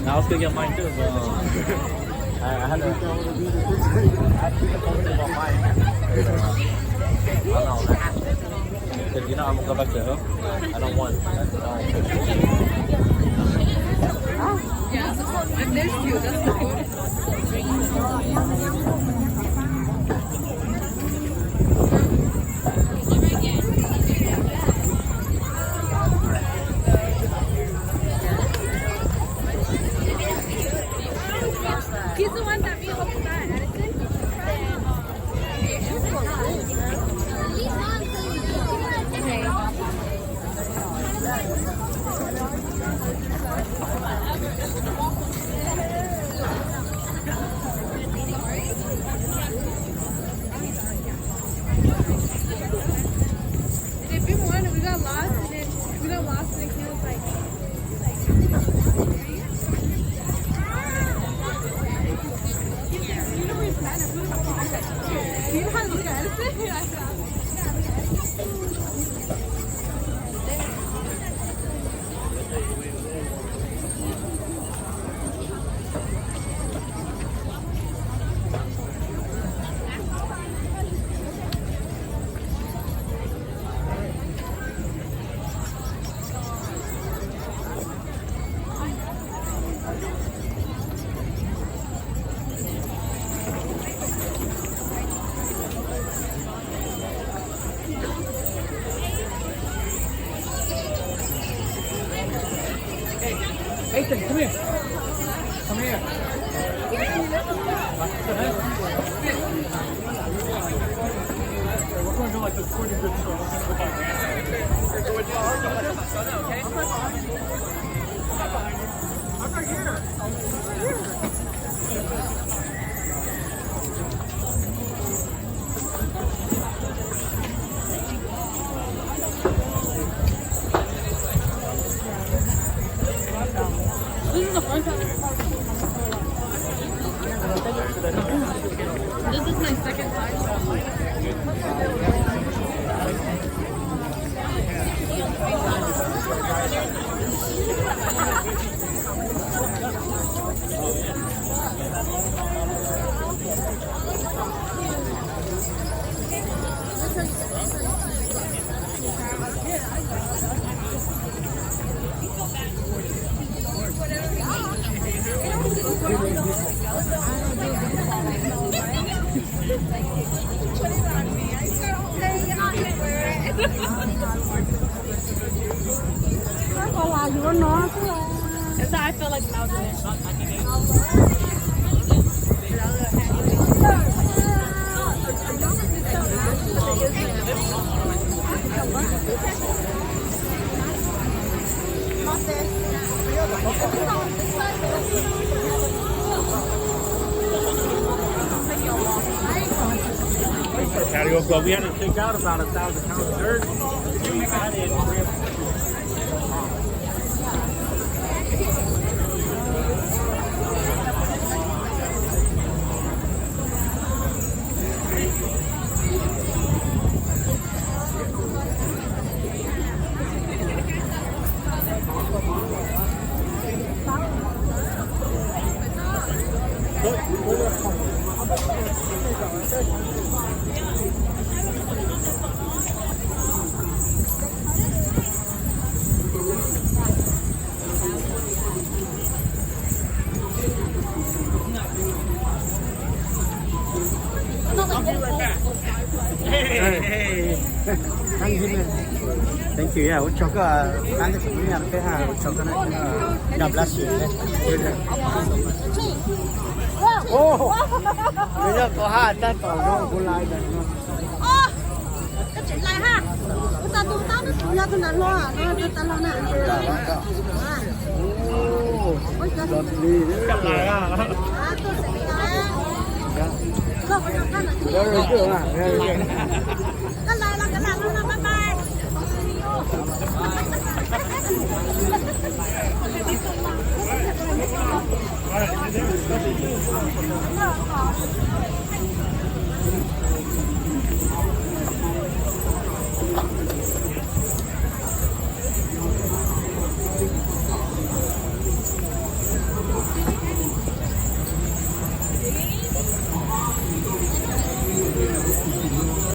I was gonna get mine too, but I, I had to, I had to put the photos on mine. I know. Because you know I'm gonna go back to him. I don't want. Yeah, so, and there's two. That's the photo. He's the one that we hope is not Addison. They been one, we got lost, and then we got lost, and then he was like, Ethan, come here. Come here. We're going to, like, this forty good show. I'm right here. This is the first time. This is my second time. That's how I feel like now. Patio club, we had to take out about a thousand pounds of dirt. Thank you, yeah, ua tsaug koj, thank you, ua tsaug koj na. God bless you. Oh, nws yog koj ha, tag tom no kuv lais ntawm no. Koj tseem lais ha. Kuv tas tus tab no kuv yog tus nram hlo no, tus tas hlo na. Koj lais los koj lais no, bye bye.